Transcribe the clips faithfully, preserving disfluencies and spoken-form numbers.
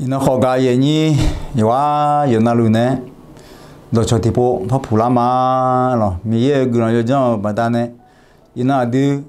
Iqnan khawf gaq yaeq nyir yawqghaq yawqnavluf nae dawqcawq tiqpov par puq lar ma lawq. Miqyaer-euq guiqlanq yawdzanr-euq baqdanae, iqnan aqdui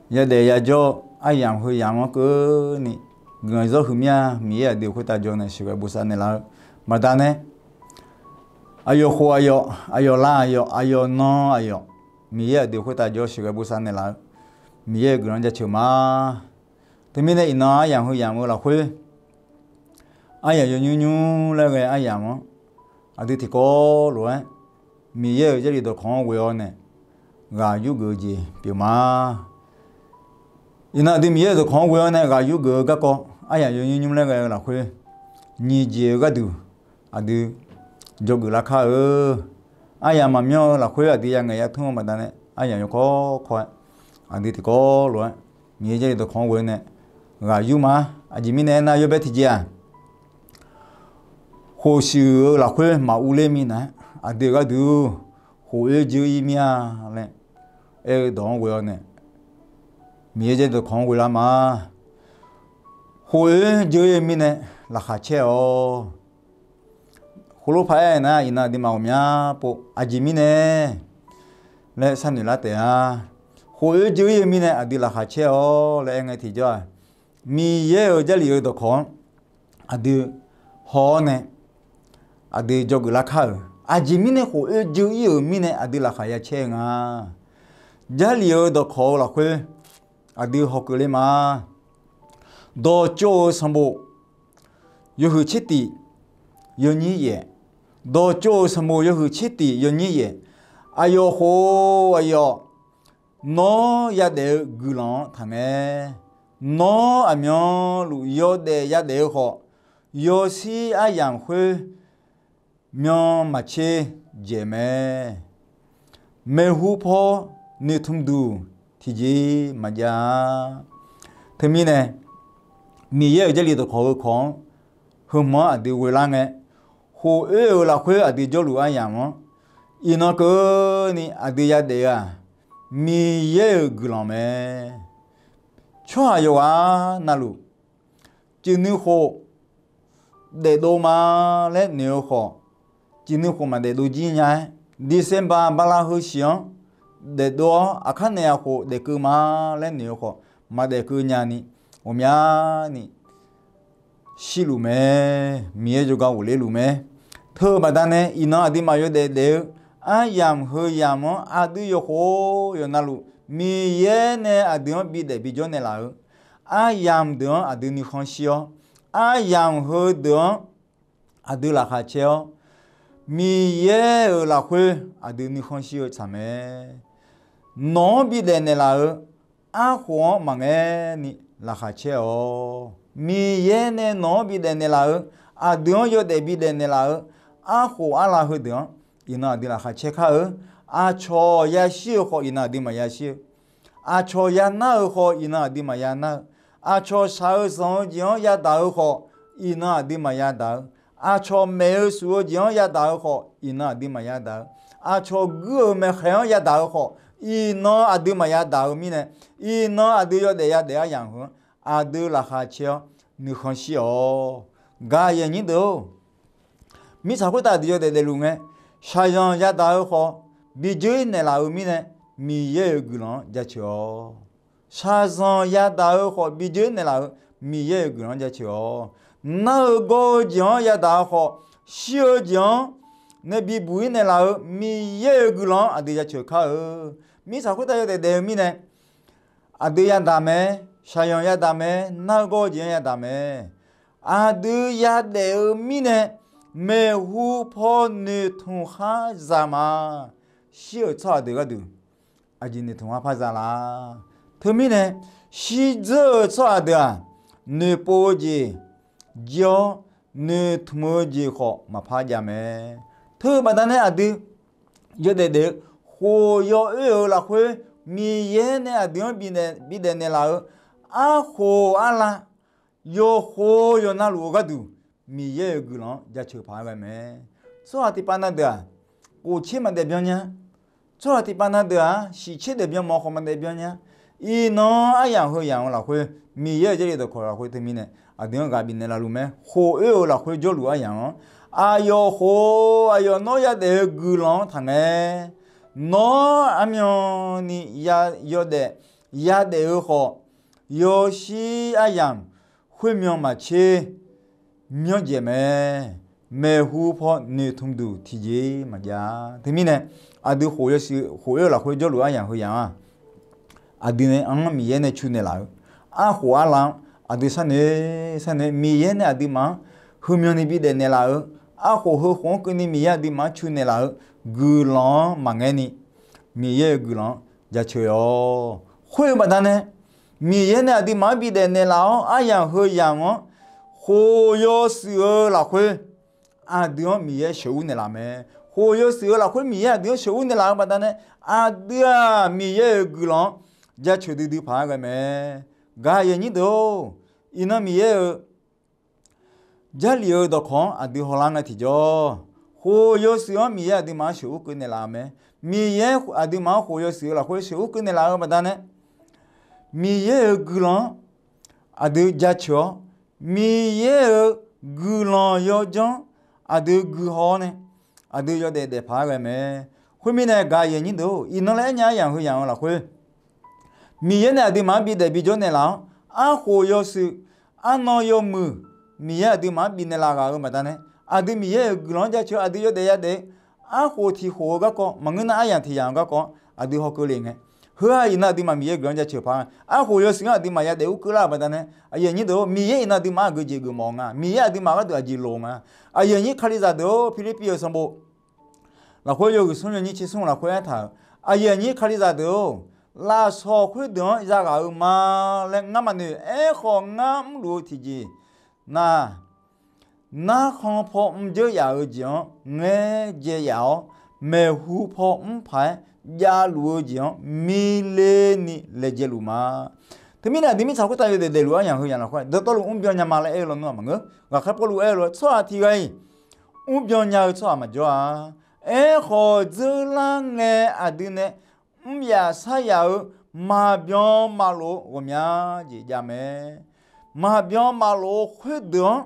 yadaef yajawr-eu aryamq heu yamq-anr keuvni guiqlanq zawr huiq mir-a. Miqyaer aqdui khoertav jawr nae sheuqghae bosav naeqlaf-eu baqdanae, aqyawf khof aqyawf, aqyawf la aqyawf, aqyawf nan aqyawf, Miqyaer aqdui khoertav jawr sheuqghae bosav naeqlaf-eu Miqyaer-euq guiqlanq jaceuq ma. Teumirnae iqnan aryamq heu yamq-eu lafkhoer, aryamq yawnymr nymr laer ghae aryamq-anr aqdui tiqkawv lof-aer Miqyaer-euq Jarlif dawqkawq-anr ghoe-awr nae ghaq yurgeuf-eu jeq pyeuf ma. Iqnan aqdui Miqyaer-euq dawqkawq-anr ghoe-awr nae ghaq yurgeuf-eu garkawv aryamq yawnymr nymr laer ghae-eu lafkhoer, nyiq jeq-eu gharduq aqdui dzawgeuf lar kar-eu. Aryamq maqmyanr-eu lafkhoer aqdui yangaeq yatmr-eu baqdanae aryamq yawkawr kawr-aer, aqdui tiqkawv lof-aer Miqyaer Jarlif dawqkawq-anr ghoe-awr nae ghaq yur ma. Aqjeq mirnae aernar, yawbae tiqjeq-aq, khof shuif-eu lafkhoer maqur ler minav-aer aqdui-euq gharduq khof oer dzeur ir mir-a laer aer-eu dawq-anr ghoe-awr nae Miqyaer Jarlif dawqkawq-anr ghoe lar ma. Khof oer dzeur ir-eu mirnae laqkhaq caer-awq. Khoerlof paq-aer nar, iqnan aqduimaf ghawqmya pov aqjeq mirnae laer sharnoeq lar taef-a. Khof oer dzeur ir-eu mirnae aqdui laqkhaq caer-awq laer aer ngae tiqjawr-aq, Miqyaer-euq Jarlif-eu dawqkawq-anr aqdui haw-awr nae aqdui dzawgeuf lar kar-euq. Aqjeq mirnae khof oer dzeur ir-euq mirnae aqdui laqkhaq ya caer-eu nga. Jarlif-eu dawqkawq-eu lafkhoer aqdui hawkeuv ler ma. Dawqtsov-euq sanqbof yawhuiq tser tif yawnyir yaef. Dawqtsov-euq sanqbof yawhuiq tser tif yawnyir yaef. Aqyawf khof aqyawf, nawr yadaef-eu guiqlanq-anr taqngae. Nawr aqmyanluf yawdaef yadaef-eu khawf, yawshir aryamq khoer myan maqtser dzaeq mae. Maeqhu paw noeqtmq duq tiqjeq maqjav-a. Teumirnae, Miqyaer-euq Jarlif dawqkawq heu kawq-anr heu hmq-anr aqdui ghoe lar ngae, khof oer-euq lafkhoer aqdui jawrluf aryamq-anr iqnan keuvni aqdui yadaef-eu-aq, Miqyaer-euq guiqlanq mae. Tsawrhaq yawqghaq navluf, ciqnui khof daefdov ma laer noeq-eu khawf, ciqnui khof maqdaefdov jir nya-aer, December bala heu shiq-anr daefdov-awr aqkar naeq-aq khof daefkeuv ma laer noeq-eu khawf, maqdaefkeuv nyani, ghawqmyani shirluf mae. Miqyaer jawrgar ghofler luf mae. Teu-eu baqdanae iqnan aqduimaf yawdaef daef-eu aryamq heu yamq-anr aqdui yawqkhof yawqnavluf Miqyaer nae aqdui-anr bidaef bijawr naeqlaf-eu aryamq deuq-anr aqdui nuikhanr shir-awr, aryamq heudeuq-anr aqdui laqkhaq caer-awr, Miqyaer-euq lafkhoer aqdui nuikhanr shir-eu tsaq mae. Nawq-anr bidaef naeqlaf-eu arkhof-anr maqngae ni laqkhaq caer-awq. Miqyaer nae nawq-anr bidaef naeqlaf-eu, aqdui-anr yawdaef bidaef naeqlaf-eu arkhof arla heudeuq-anr iqnan aqdui laqkhaq caer kar-eu. Aqcawq yashir-eu khawf iqnan aqdui maqya shir-eu. Aqcawq yanar-eu khawf iqnan aqdui maqya nar-eu. Aqcawq shaq-eu zanq-eu jeq-anr yadaq-eu khawf iqnan aqdui maqya daq-eu. Aqcawq maeq-eu suf-eu jeq-anr yadaq-eu khawf iqnan aqdui maqya daq-eu. Aqcawq guir-euq maeqkhaeq-anr yadaq-eu khawf iqnan aqdui maqya daq-eu mirnae, iqnan aqdui yawdaef yadaef aryamq heu-anr aqdui laqkhaq caer-awr nuikhanr shir-awq. Gaq yaeq nyir deuq-or, mirtsaq khoertav aqdui yawdaef daefluf ngae, shaqzanq yadaq-eu khawf bijeur-ir naeqlaf-eu mirnae, Miqyaer-euq guiqlanq-anr jaceuq-awq. Shaqzanq yadaq-eu khawf bijeur-ir naeqlaf-eu Miqyaer-euq guiqlanq-anr jaceuq-awq. Nar-eu gawr-eu jeq-anr yadaq-eu khawf, shir-eu jeq-anr nae bibuq-ir naeqlaf-eu Miqyaer-euq guiqlanq-anr aqdui jaceuq kar-eu. Mirtsaq khoertav yawdaef daef-eu mirnae, aqdui yadaq mae, shaqzanq yadaq mae, nar-eu gawr-eu jeq-anr yadaq mae. Aqdui yadaef-eu mirnae, maeqhu paw noeqtmq khar za ma. Shir-euq tsawrhaq deuq gharduq aqjeq noeqtmq khar par za la. Teumirnae, shirdzeur-euq tsawrhaq deuq-aq, noeqpov-eu jeq jir-awr, noeqtmq-eu jeq khawf maqpar jav mae. Teu-eu baqdanae aqdui yawdaef daef-eu khof yawoer-euq lafkhoer, Miqyaer nae aqdui-anr bidaef naeqlaf-eu arkhof arla yawqkhof yawqnavluf-eu gharduq, Miqyaer-euq guiqlanq-anr jaceuq paq-aer ghae mae. Tsawrhaq tiqpav na deuq-aq, khof tser maqdaef byan nya. Tsawrhaq tiqpav na deuq-aq, shiq tser daef byan mawf khawf maqdaef byan nya. Iqnan aryamq heuyamq-eu lafkhoer, Miqyaer-euq Jarlif dawqkawq lafkhoer teumirnae aqdui-anr ghaq bifnaeq laf luf mae. Khof oer-eu lafkhoer jawrluf aryamq-anr, aqyawf khof, aqyawf nawr yadaef-eu guiqlanq-anr taqngae. Nawr aqmyanni yawdaef yadaef-eu khawf, yawshir aryamq khoermyan maqtser myanrjaeq mae. Maeqhu paw noeqtmq duq tiqjeq maqjav. Teumirnae, aqdui khof yawshuif khof oer-eu lafkhoer jawrluf aryamq heuyamq-aq, aqdui nae anr Miqyaer nae cu naeqlaf-eu, arkhof arla-anr aqdui sharnoeq sharnoeq Miqyaer nae aqduimaf-anr heumyanni bidaef naeqlaf-eu, arkhof heukhof-anr keuvni Miqyaer aqduimaf-anr cu naeqlaf-eu guiqlanq-anr maqngaeq ni, Miqyaer-euq guiqlanq-anr jaceuq-awq. Khoer-eu baqdanae, Miqyaer nae aqduimaf-anr bidaef naeqlaf-awr aryamq heuyamq-anr khof yawshuif-eu lafkhoer aqdui-anr Miqyaer sheuqur naeqlaf mae. Khof yawshuif-eu lafkhoer Miqyaer aqdui-anr sheuqur naeqlaf-eu baqdanae, aqdui-aq Miqyaer-euq guiqlanq-anr jaceuq duidui paq-aer ghae mae. Gaq-euq aqyuif aqnyir deuq-or, iqnan Miqyaer-euq Jarlif-euq dawqkawq-anr aqdui hawlar ngae tiqjawr, khof yawshuif-anr Miqyaer aqduimaf-anr sheuqur keuv naeqlaf-eu mae. Miqyaer aqduimaf-anr khof yawshuif-eu lafkhoer sheuqur keuv naeqlaf-eu baqdanae, Miqyaer-euq guiqlanq-anr aqdui jaceuq-awr, Miqyaer-euq guiqlanq yawdzanr aqdui guihaw-awr nae, aqdui yawdaef daefpaq-aer ghae mae. Khoermirnae gaq-euq aqyuif aqnyir deuq-or, iqnan laer aernya aryamq heuyamq-eu lafkhoer Miqyaer nae aqduimaf-anr bidaef bijawr naeqlaf-awr, arkhof yawshuif, arnan yawmuiq, Miqyaer aqduimaf-anr bifnaeq laf ghaq-eu baqdanae, aqdui Miqyaer-euq guiqlanq-anr jaceuq aqdui yawdaef yadaef, arkhof tiq khof-eu garkawv maqngeur nar aryamq tiq yamq-eu garkawv-anr aqdui hawkeuv le ngae. Heu-aq iqnan aqduimaf Miqyaer guiqlanq-anr jaceuq paq-aer, arkhof yawshuif-anr aqduimaf yadaef urkeuv lar-euq baqdanae, aqyuif aqnyir deuq-or, Miqyaer iqnan aqduimaf-anr aqgeujeq geufmawf nga. Miqyaer aqduimaf gharduq aqjeq loq nga. Aqyuif aqnyir Kalizaq deuq-or, Pirlirpiv-euq sanqbof lafkhoer yawhuiq smr yawnyir tser smr lafkhoer aertaq-euq, aqyuif aqnyir Kalizaq deuq-or, lafsawq khoerdeuq-anr zaghaq-eu ma laer ngar maqnoeq. Aerkhawf, ngar mrluf-eu tiqjeq nar, narkhan paw mrjeur yaf-eu jeq-anr ngaerdzae yaf-awr, maeqhu paw mr paq-aer javluf-eu jeq-anr miqle ni laejae luf ma. Teumirnae aqdui mirtsaq khoertav yawdaef daefluf aryamq heuyamq lafkhoer dawqtawvluf mrbyan nya ma laer aer-eu lawnmr aq maqngeur. Ghaqkhaer Pawrluv aer-eu lof-aer, tsawrhaq tiq ghaq-iq mrbyan nya-eu tsawrhaq maqjawr-a. Aerkhawf, dzeurlar ngae aqdui nae mr yaf shar yaf-eu maqbyan maqlof-eu ghawqmya jeq jav mae. Maqbyan maqlof-eu khoerdeuq-anr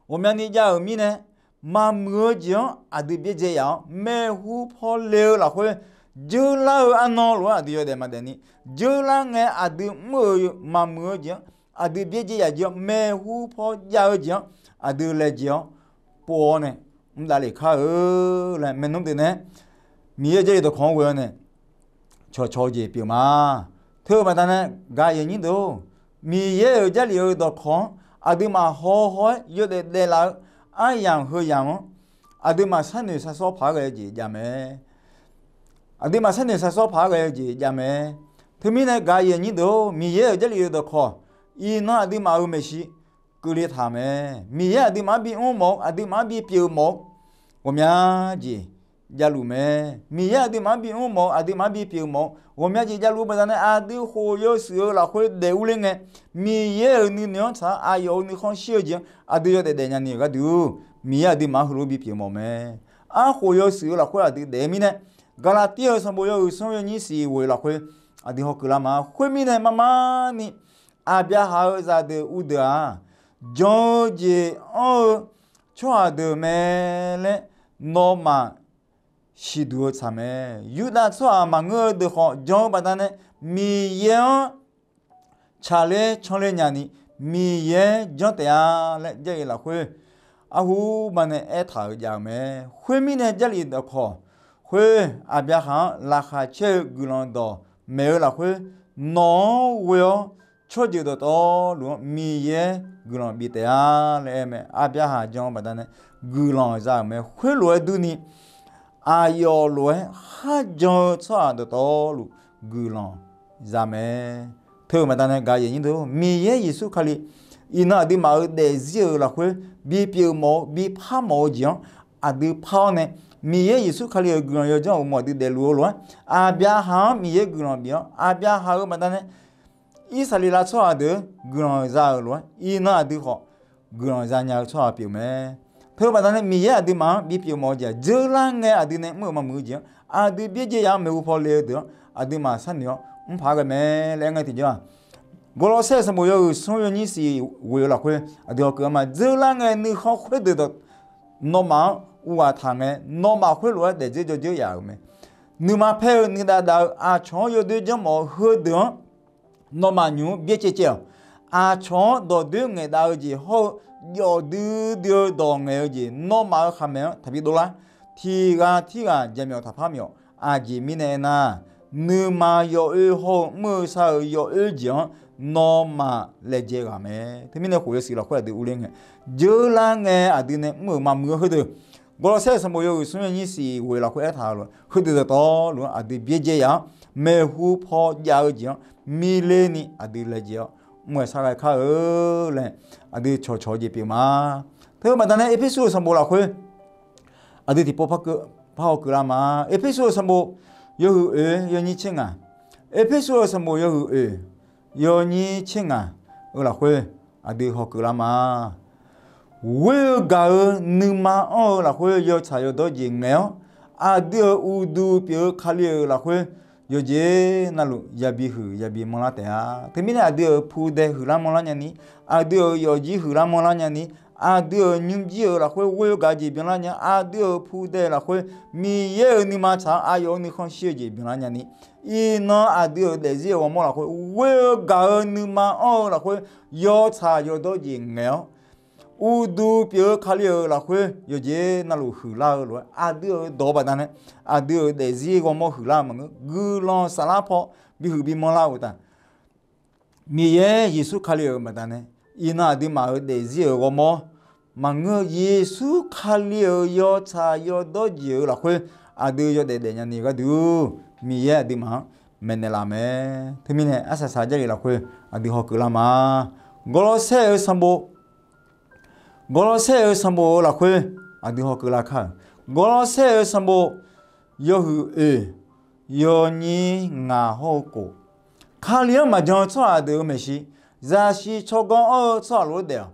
ghawqmyani jav-euq mirnae, maqmuiq-eu jeq-anr aqdui byaerdzae yaf-awr, maeqhu paw le-eu lafkhoer, dzeurlar-eu arnan lof-aer aqdui yawdaef maqdaef ni, dzeurlar ngae aqdui mr-euq maqmuiq-eu jeq-anr aqdui byaerdzae yaf jeq-anr maeqhu paw jav-eu jeq-anr aqdui laejae-awr pov-awr nae mr davlef kar-eu laer maernmr deuq nae Miqyaer-euq Jarlif dawqkawq-anr ghoe-awr nae cawqcawq-eu jeq pyeuf ma. Teu-eu baqdanae gaq-euq aqyuif aqnyir deuq-or, Miqyaer-euq Jarlif-euq dawqkawq-anr aqduimaf hawhaw-aer yawdaef daeflaf-eu aryamq heuyamq-anr aqduimaf sharnoeq sharsawr paq-aer ghae-eu jeq jav mae. Aqduimaf sharnoeq sharsawr paq-aer ghae-eu jeq jav mae. Teumirnae gaq-euq aqyuif aqnyir deuq-or, Miqyaer-euq Jarlif-euq dawqkawq iqnan aqduimaf-euq maeqshi keuvle taq mae. Miqyaer aqduimaf-anr bimr mawf-eu, aqduimaf-anr bipyeuf mawf-eu ghawqmya jeq javluf mae. Miqyaer aqduimaf-anr bimr mawf-eu, aqduimaf-anr bipyeuf mawf-eu ghawqmya jeq javluf-eu baqdanae, aqdui khof yawshuif-eu lafkhoer daef urler ngae, Miqyaer-euq nuinoeq-anr tsaq-awr aqyawf-euq nuikhanr shir-eu jeq-anr aqdui yawdaef daefnya ni-euq gharduq, Miqyaer aqduimaf-anr heulof-aer bipyeuf mawf mae. Arkhof yawshuif-eu lafkhoer aqdui daef-eu mirnae, Gaqlaqtir-euq sanqbof yawhuiq smr yawnyir siq ghoeq lafkhoer aqdui hawkeuv lar ma. Khoermirnae marmarni, Aqbyaqhaq-euq zaqdeuq uvdeuq-aq, jan-eu jeq anr-eu tsawrhaq deuq mae laer nawmaf siqduq-eu tsaq mae. Yurdav tsawrhaq maqngeur-eu deuq khawf jan-eu baqdanae, Miqyaer-anr tsaqler canler nyani, Miqyaer janr taef-a laer Jarlif lafkhoer arhu baqdanae aertaq-euq jav-euq mae. Khoermirnae Jarlif dawqkawq khoer Aqbyaqhaq-anr laqkhaq caer-eu guiqlanq dawq maeq-eu lafkhoer, nawq-anr ghoe-awr tsawrjeuq dawqtawvluf-anr Miqyaer guiqlanq bif taef-a laer aer mae. Aqbyaqhaq jan-eu baqdanae guiqlanq za-euq mae. Khoerlof-aer durni, aqyawf lof-aer kharjan-eu tsawrhaq dawqtawvluf guiqlanq za mae. Teu-eu baqdanae gaq-euq aqyuif aqnyir deuq-or, Miqyaer Yeqsur Kali iqnan aqduimaf-euq daefzir-euq lafkhoer bipyeuf mawf-eu, bipar mawf-eu jeq-anr aqdui par-awr nae, Miqyaer Yeqsur Kali-euq guiqlanq yawdzanr uqmov aqdui daefluf-eu lof-aer, Aqbyaqhaq-anr Miqyaer guiqlanq bif-awr, Aqbyaqhaq-euq baqdanae Irsaqleqlav tsawrhaq deuq-anr guiqlanq za-euq lof-aer, iqnan aqdui khawf guiqlanq zanya-eu tsawrhaq pyeuf mae. Teu-eu baqdanae Miqyaer aqduimaf-anr bipyeuf mawf-eu jeq-aq, dzeurlar ngae aqdui nae mr-euq maqmuiq-eu jeq-anr aqdui byaerdzae yaf-anr maeqhu paw le-eu deuq-anr aqduimaf sharnoeq-awr mr paq-aer ghae mae laer aer ngae tiqjawr-aq, Gawrlawrsaer-euq sanqbof yawhuiq smr yawnyir siq ghoe-eu lafkhoer aqdui hawkeuv-a ma. Dzeur lar ngae nuikhanr khoerdeuq dawq nawmaf-anr uvghaq taq ngae, nawmaf khoerlof-aer daefdzeur jawrdzeur yaf-euq mae. Nuima paer-eu nuidav dav-eu aqcawq-anr yawdoer janrmawf-eu heudeuq-anr nawmaf nymq-mr byaerdzae caev-awq. Aqcawq-anr dawqdoer ngaeqdav-eu jeq hawr-eu, jawf duidui-eu dawq ngaeq-eu jeq nawmaf-euq khaqmae-anr taqbi dovlar. Tiq ghaq tirghaq jaqmyawf taqpar myawf. Aqjeq mirnae aernar, nuima yawoer hawr-eu mr-eu shar-eu yawoer jeq-anr nawmaf laejae ghaq mae. Teumirnae khof yawshuif lafkhoer aqdui urler ngae, dzeur lar ngae aqdui nae mr-euq maqmuiq-eu heudeuq, Gawrlawrsaer-euq sanqbof yawhuiq smr yawnyir siq ghoe lafkhoer aertaq-eu lof-aer, heudeuq dawqtawvluf-anr aqdui byaerdzae yaf-awr, maeqhu paw jav-eu jeq-anr miqle ni aqdui laejae-awr mr-aer sharghae kar-eu laer aqdui cawqcawq-eu jeq pyeuf ma. Teu baqdanae Erpersu-euq sanqbof lafkhoer aqdui tiqpov par hawkeuv lar ma. Erpersu-euq sanqbof yawhuiq oeq yawnyir tser ngaq, Erpersu-euq sanqbof yawhuiq oeq yawnyir tser ngaq-eu lafkhoer aqdui hawkeuv lar ma. Ghoer-eu gaq-eu nuima anr-eu lafkhoer yawtsaq yawdawr jeq ngaeq-awr, aqdui-euq uqduq pyeuf-eu Kali-euq lafkhoer yawqjeq navluf yabi huiq yabi manrlar taef-a. Teumirnae aqdui-euq pudae huiqlar manrlar nyani, aqdui-euq yawqjir huiqlar manrlar nyani, aqdui-euq nymrjir-euq lafkhoer ghoer-eu gaq-eu jeq byanlar nya, aqdui-euq pudae lafkhoer Miqyaer-euq nuima tsaq-awr aqyawf-euq nuikhanr shir-eu jeq byanlar nyani, iqnan aqdui-euq daefzir-eu ghawrmawr lafkhoer ghoer-eu gaq-eu nuima anr-eu lafkhoer yawtsaq yawdawr jeq ngaeq-awr, uqduq pyeuf-eu Kali-euq lafkhoer yawqjeq navluf huiqlar-eu lof-aer aqdui-euq dawq-eu baqdanae, aqdui-euq daefzir ghawrmawr huiqlar-eu maqngeur. Guiqlanq saflar paw bihuiq bimanrlar-eu uqtaf, Miqyaer Yeqsur Kali-euq baqdanae, iqnan aqduimaf-euq daefzir-euq ghawrmawr maqngeur. Yeqsur Kali-euq yawtsaq yawdawr jeq-euq lafkhoer aqdui yawdaef daef nyani gharduq, Miqyaer aqduimaf-anr maeqnaeq laf mae. Teumirnae arsaq saq Jarlif lafkhoer aqdui hawkeuv lar ma. Gawrlawrsaer-euq sanqbof Gawrlawrsaer-euq sanqbof-euq lafkhoer aqdui hawkeuv lar kar-euq, Gawrlawrsaer-euq sanqbof yawhuiq oeq yawnyir ngaq hawr-eu khof, Kali-anr maqjan-eu tsawrhaq deuq-euq maeqshi, zaqsiq tsawrganr anr-eu tsawrhaq lof-aer daef-awq.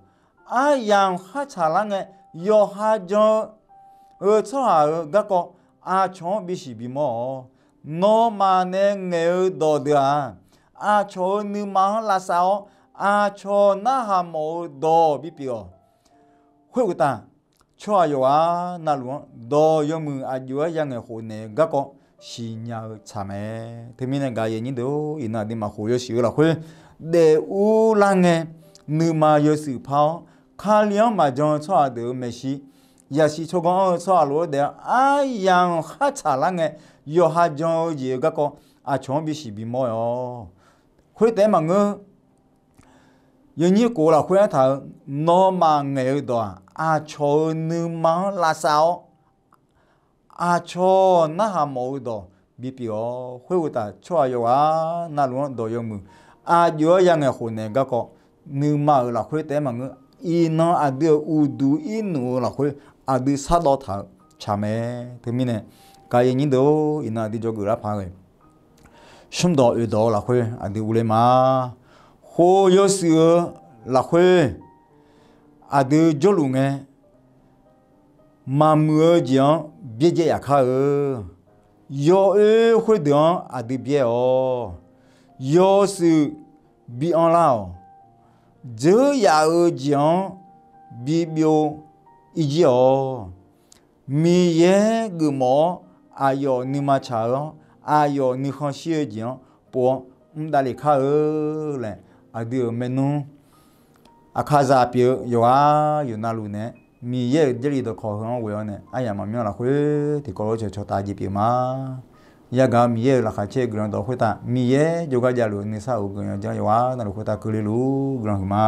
Aryamq khartsaq lar ngae, yawqha jan-eu tsawrhaq-euq garkawv aqcawq-anr bisiq bimawr-awq. Nawmaf nae ngaeq-eu dawq deuq-aq, aqcawq-euq nuima-anr lavsav-awr, aqcawq narhaq mawf-eu dawq bipyeuf-awq. Khoeruqtaf, tsawrhaq yawqghaq navluf-anr dawq yawmuiq aqjox-aer yangaeq khofnaeq-eu garkawv siqnya-eu tsaq mae. Teumirnae gaq-eu aqyuif aqnyir deuq-or, iqnan aqduimaf khof yawshuif-eu lafkhoer daef urlar ngae, nuima yawshuif par-awr, Kali-anr maqjan-eu tsawrhaq deuq-euq maeqshi, zaqsiq tsawrganr anr-eu tsawrhaq lof-aer daef-awr, aryamq khartsaq lar ngae, yawqha jan-eu jeq-euq garkawv aqcawq-anr bisiq bimawr-awq. Khoertaef-aer maqngeur, yawnyir khof lafkhoer aertaq-euq, nawmaf ngaeq-eu dawq-aq, aqcawq-euq nuima-anr lavsav-awr, aqcawq narhaq mawf-eu dawq bipyeuf-awq. Khoeruqtaf, tsawrhaq yawqghaq navluf-anr dawq yawmuiq aqjox-aer yangaeq khofnaeq garkawv, nuima-euq lafkhoer taef-aer maqngeur, iqnan aqdui-euq uqduq irnuf-eu lafkhoer aqdui shardawv taq-eu tsaq mae. Teumirnae, gaq-eu aqyuif aqnyir deuq-or, iqnan aqdui dzawgeuf lar paq ghae, smrdawq oeqdawq-eu lafkhoer aqdui urler ma. Khof yawshuif-eu lafkhoer aqdui jawrluf ngae, maqmuiq-eu jeq-anr byaerdzae yaf kar-eu. Yawoer khoerdeuq-anr aqdui byaer-awq. Yawshuif bi anrlar-awq. Dzeur yaf-eu jeq-anr bibyov irjir-awq. Miqyaer geufmawf-awr, aqyawf nuima tsaq-eu-anr, aqyawf nuikhanr shir-eu jeq-anr pov-awr mr davlef kar-eu laer, aqdui-euq maernmr aqkaqzaq pyeuf-eu yawqghaq yawqnavluf naeq-aer, Miqyaer-euq Jarlif dawqkawq heu-anr ghoe-awr nae aryamq maqmyanr lafkhoer tiqkawv lof-aer cawqcawq taf jeq pyeuf ma. Yagaq-eu Miqyaer-euq laqkhaq caer-eu guiqlanq dawq khoertav, Miqyaer jawrgar javluf-eu nuisar of guiqlanq janr yawqghaq navluf khoertav keuvle luf-ur guiqlanq huiq ma.